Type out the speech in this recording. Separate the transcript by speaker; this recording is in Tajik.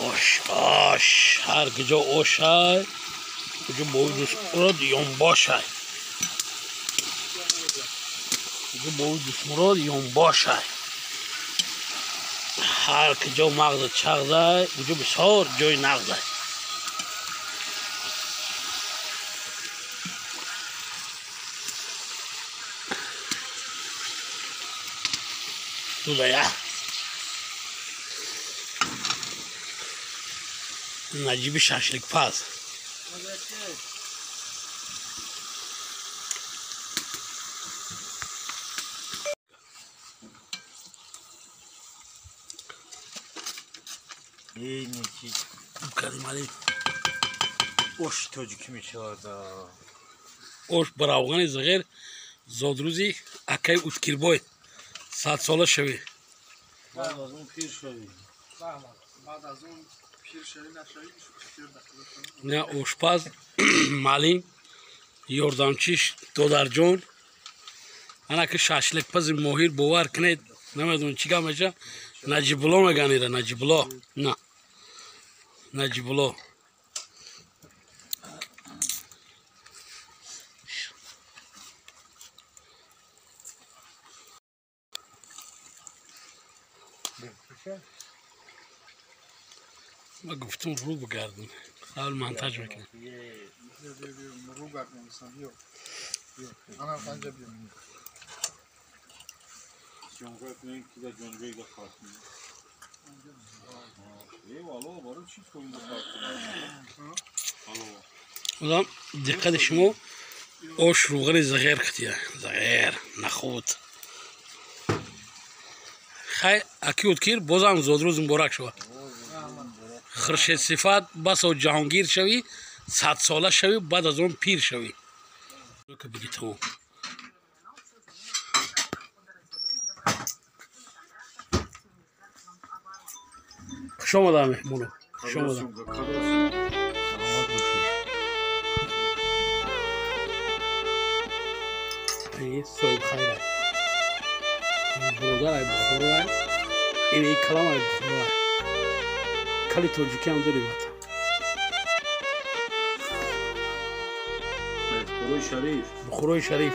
Speaker 1: Ош, ош, ҳар куҷо ошай, куҷо бови дустмурод ёнбошай. Куҷо бови дустмурод ёнбошай. Ҳар куҷо мағзи чағзай, куҷо бисёр ҷои нағзай. Тудая. Наҷиби шашликпаз.
Speaker 2: Ош тоҷикӣ мешавад.
Speaker 1: Ош ба равғани зағир зодрӯзи акаи Уткирбой 100 сола шавӣ.
Speaker 2: Баъд аз он пир шавӣ.
Speaker 3: Баъд аз он пир шавӣ, нашавӣ.
Speaker 1: На, ошпаз маълим, ёрдамчиш додарҷон, ана ки шашликпази моҳир, бовар кунед, намедонам чӣ гап меша, Наҷибулло меган ира, Наҷибулло, на, Наҷибулло. Ма гуфтум, рӯ бигардон, қабл монтаж мекунем.
Speaker 3: Рӯ гардон, биё, анам канҷа, биё.
Speaker 2: Съёмка кунем, ки дар ҷонҷоида фарқ. Ало, барои чӣ Ало.
Speaker 1: Одам, диққати шумо, ош рӯғани зағер кутия, зағер нахуд. Хай, аки Уткир, бозам зодрӯз муборак шавад. Хуршедсифат басо ҷаҳонгир шавӣ, 100 сола шавӣ, баъд аз он пир шавӣ. Биги, тамом. Хуш омада, меҳмоно, хуш омада.
Speaker 2: Саломат бошед.
Speaker 1: Соҳиб хайра, бародар ай Бухоро, ин калам ай Бухоро, кали тоҷикӣ ҳам дорем ата.
Speaker 2: Бухорои шариф.
Speaker 1: Бухорои шариф.